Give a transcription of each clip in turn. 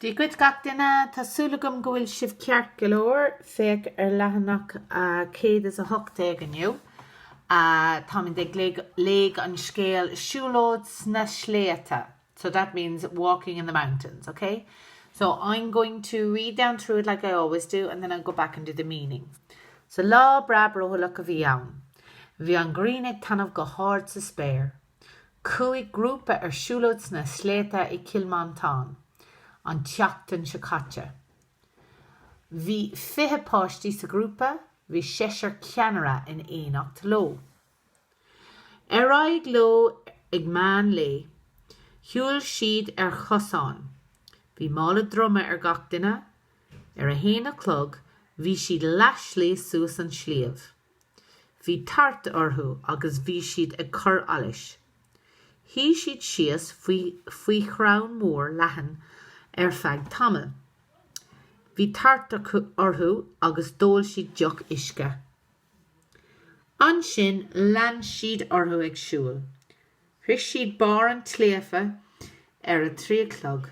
Dia dhuit gach duine, tá súil agam go bhfuil sibh ceart go leor. Féach ar leathanach 118 inniu. Táimid ag léigh an scéal Siúlóid sna Sléibhte. So that means walking in the mountains, ok? So I'm going to read down through it like I always do and then I'll go back and do the meaning. So lá breá brothallach a bhí ann. Bhí an ghrian ag taitneamh go hard sa spéir. Chuaigh grúpa ar siúlóid sna sléibhte i Cill Mhantáin an tseachtain seo caite. Bhí 20 páistí sa ghrúpa, bhí seisear ceannaire in éineacht leo. Ar aghaidh leo ag meán lae. Shiúil siad ar chosán. Bhí mála droma ar gach duine. Ar a haon a chlog bhí siad leathshlí suas an sliabh. Bhí tart orthu agus bhí siad ag cur allais. Shuigh siad síos faoi chrann mór leathan ar feadh tamaill. Bhí tart orthu agus d'ól siad deoch uisce. Ansin lean siad orthu ag siúl. Shroich siad barr an tsléibhe ar a 3 a chlog.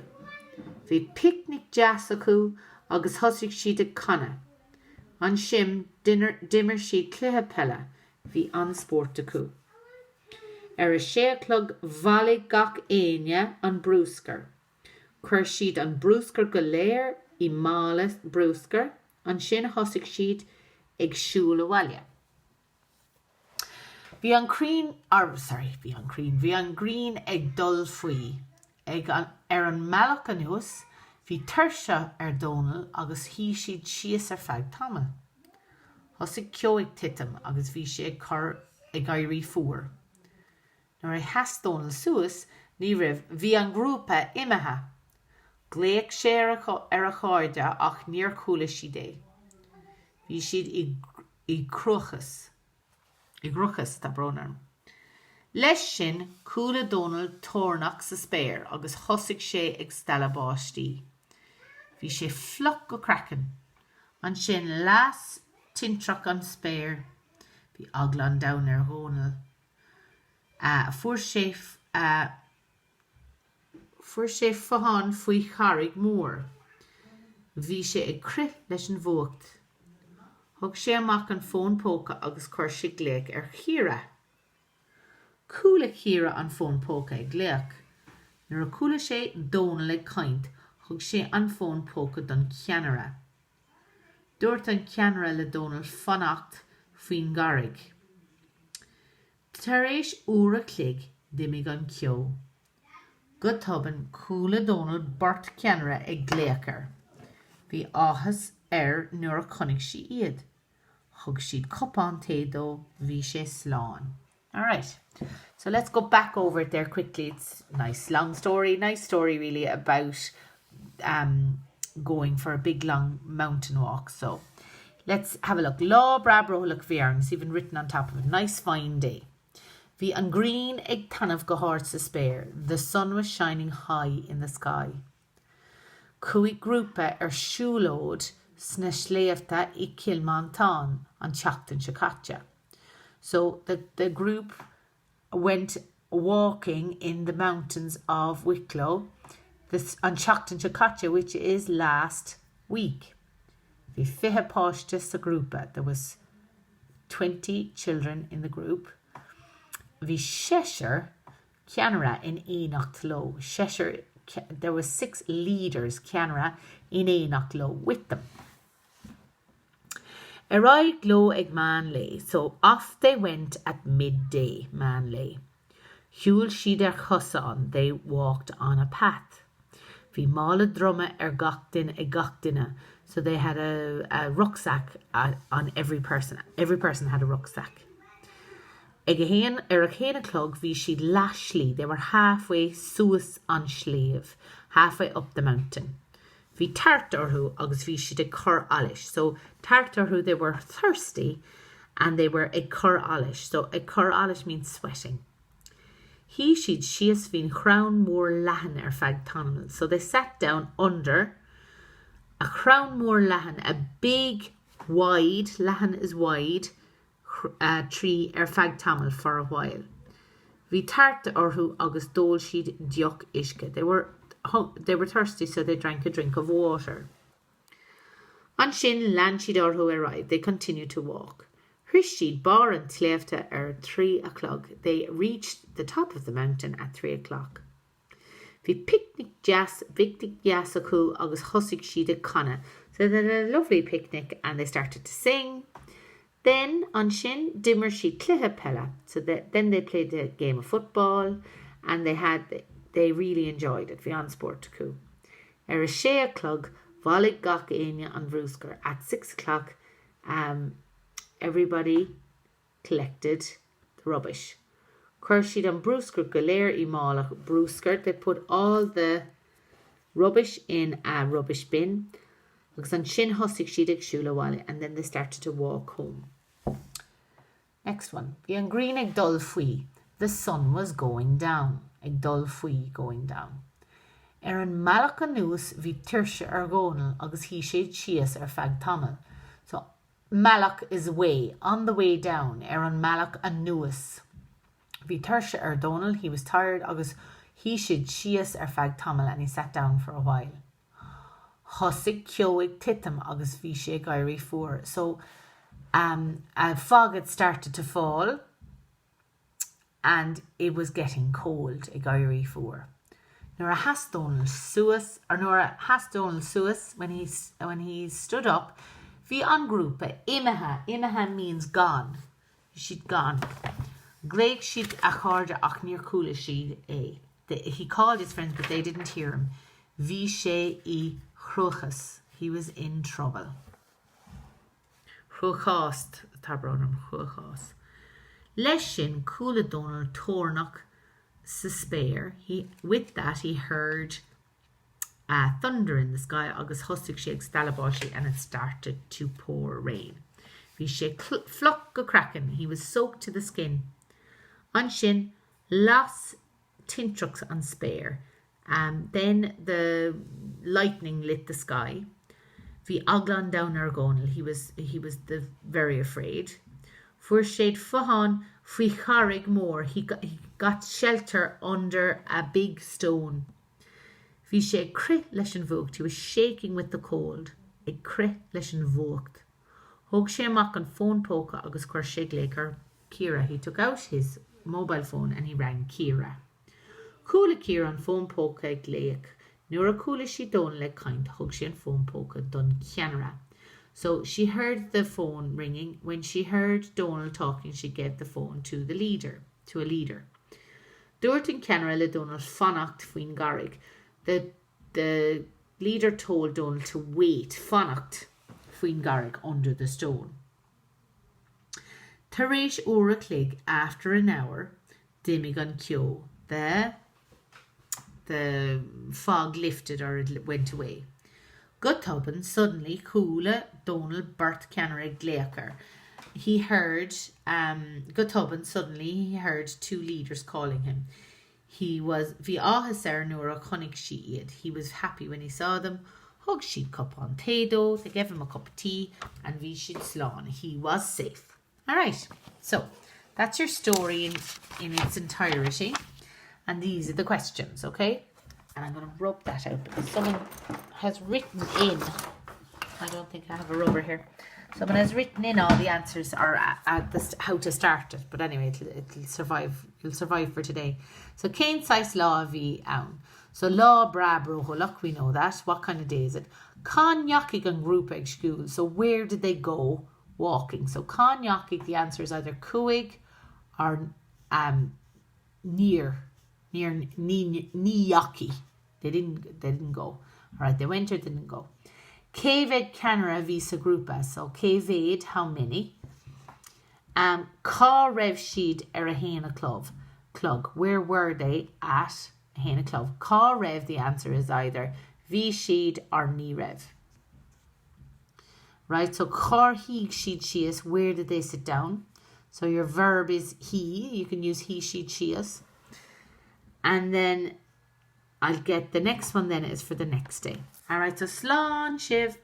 Bhí picnic deas acu agus thosaigh siad ag canadh. Ansin d'imir siad cluiche peile, bhí an-spórt acu. Ar a sé a chlog bhailigh gach éinne an bruscar. Chuir siad an bruscar go léir i mála bruscair, ansin thosaigh siad ag siúl abhaile. Bhí an cruinn, or sorry, bhí an cruinn, bhí an ghrian ag dul faoi. Ag an, ar an mbealach anuas, bhí tuirse ar Dhónall agus shuigh siad síos ar feadh tamaill. Thosaigh ceo ag titim agus bhí sé ag cur, ag éirí fuar. Nuair a sheas Dónall suas, ní raibh, bhí an grúpa imithe. Ghlaoigh sé ar a, ar a chairde ach níor chuala siad é. Bhí siad i i gcruachás. I gcruachás, tá brón orm. Leis sin, chuala Dónall toirneach sa spéir agus thosaigh sé ag stealladh báistí. Bhí sé fliuch go craiceann. Ansin las tintreach an spéir. Bhí eagla an domhain ar Dhónall. Fuair sé. Fuair sé fothán faoi charraig mhór. Bhí sé ag crith leis an bhfuacht. Thug sé amach an fón póca agus chuir sé glaoch ar Chiara. Chuala Ciara an fón póca ag glaoch. Nuair a chuala sé Dónall ag caint thug sé an fón póca don cheannaire. Dúirt an ceannaire le Dónall fanacht faoin gcarraig. Tar éis uair a chloig d'imigh an ceo. Go tobann chuala Dónall beirt cheannaire ag glaoch air. Bhí áthas air nuair a chonaic sé iad. Thug siad cupán tae dó, bhí sé slán. Alright, so let's go back over it there quickly. It's nice long story, nice story really about um, going for a big long mountain walk. So let's have a look. Lá breá brothallach a bhí ann, it's even written on top of it. Nice fine day. Bhí an ghrian ag taitneamh go hard sa spéir. The sun was shining high in the sky. Chuaigh grúpa ar siúlóid sna sléibhte i Cill Mhantáin an tseachtain seo caite. So the, the group went walking in the mountains of Wicklow this an tseachtain seo caite which is last week. Bhí 20 páiste sa ghrúpa. There was 20 children in the group. Bhí seisear ceannaire in éineacht leo. Seisear there was six leaders ceannaire in éineacht leo with them. Ar aghaidh leo ag meán lae, so off they went at midday, meán lae. Shiúil siad ar chosán, they walked on a path. Bhí mála droma ar gach duine, ag gach duine, so they had a, a rucksack on every person, every person had a rucksack. Ag a haon, ar a haon a chlog bhí siad leath slí, they were halfway suas an sliabh, halfway up the mountain. Bhí tart orthu agus bhí siad ag cur allais. So tart orthu they were thirsty and they were ag cur allais. So ag cur allais means sweating. Shuigh siad síos faoin chrann mór leathan ar feadh tamaill. So they sat down under a chrann mór leathan, a big wide, leathan is wide, tree ar feadh tamaill for a while. Bhí tart orthu agus d'ól siad deoch uisce. They were. They were thirsty so they drank a drink of water. Ansin lean siad orthu ar aghaidh, they continued to walk. Shroich siad barr an tsléibhte ar a trí a chlog, they reached the top of the mountain at 3 o'clock. Bhí picnic deas, bpicnic deas acu agus thosaigh siad ag canadh, so they had a lovely picnic and they started to sing. Then, ansin, d'imir siad cluiche peile, so the, then they played a game of football and they had, they really enjoyed it, bhí an-spórt acu. Ar a sé a chlog, bhailigh gach éinne an bruscar, at 6 o'clock um, everybody collected the rubbish. Chuir siad an bruscar go léir i mála bruscair, they put all the rubbish in a rubbish bin. Agus ansin thosaigh siad ag siúl abhaile and then they started to walk home. Next one. Bhí an ghrian ag dul faoi, the sun was going down, ag dul faoi, going down. Ar an mbealach anuas bhí tuirse ar Dhónall agus shuigh sé síos ar feadh tamaill. So, mbealach is way, on the way down, ar an mbealach anuas. Bhí tuirse ar Dhónall, he was tired, agus shuigh sé síos ar feadh tamaill and he sat down for a while. Thosaigh ceo ag titim agus bhí sé ag éirí fuar. So um a fog had started to fall and it was getting cold, ag éirí fuar. Nuair a sheas Dónall suas, or nuair a sheas Dónall suas, when he, when he stood up, bhí an grúpa imithe, imithe means gone. Bhí siad gone. Ghlaoigh sé ar a chairde ach níor chuala siad é. He called his friends but they didn't hear him. Bhí sé i gcruachás. He was in trouble. Cruachás, tá brón orm, cruachás. Leis sin chuala Dónall toirneach sa spéir. He, with that he heard uh, thunder in the sky agus thosaigh sé ag stealladh báistí and it started to pour rain. Bhí sé fliuch go craiceann, he was soaked to the skin. Ansin las tintreach an spéir. Um, then the lightning lit the sky. Bhí eagla an domhain ar Dhónall, he was, he was the, very afraid. Fuair sé fothán faoi charraig mhór, he got, he got shelter under a big stone. Bhí sé ag crith leis an bhfuacht, he was shaking with the cold, ag crith leis an bhfuacht. Thóg sé amach an fón póca agus chuir sé glaoch ar Ciara, he took out his mobile phone and he rang Ciara. Chuala Ciara an fón póca ag glaoch. Nuair a chuala sí Dónall ag caint, thug sí an fón póca don cheannaire. So she heard the phone ringing. When she heard Donal talking, she gave the phone to the leader, to a leader. Dúirt an ceannaire le Dónall fanacht faoin gcarraig. The, the leader told Donal to wait, fanacht faoin gcarraig under the stone. Tar éis uair a chloig, after an hour, d'imigh an ceo. The, the fog lifted or it went away. Go tobann, suddenly, chuala Dónall beirt cheannaire ag glaoch air. He heard, um, go tobann, suddenly, he heard two leaders calling him. He was, bhí áthas air nuair a chonaic sé iad. He was happy when he saw them. Thug siad cupán tae dó, they gave him a cup of tea, and bhí sé slán. He was safe. All right, so that's your story in, in its entirety. And these are the questions, okay? And I'm going to rub that out because someone has written in. I don't think I have a rubber here. Someone has written in all the answers or at, at the, how to start it. But anyway, it'll, it'll survive. It'll survive for today. So cén saghas lá a bhí ann. So lá breá brothallach, we know that. What kind of day is it? Cá ndeachaigh an grúpa ag siúl. So where did they go walking? So cá ndeachaigh, the answer is either chuaigh or um, níor. Níor, ní, ní dheachaigh. They didn't, they didn't go. Alright, they went or didn't go. Cé mhéad ceannaire a bhí sa ghrúpa? So cé mhéad, how many? Um, cá raibh siad ar a haon a chlog? Clog. Where were they at a haon a chlog? Cá raibh, the answer is either bhí siad or ní raibh. Right, so cár shuigh siad síos, where did they sit down? So your verb is shuigh, you can use shuigh siad síos. And then I'll get the next one then is for the next day. All right, so slán sibh.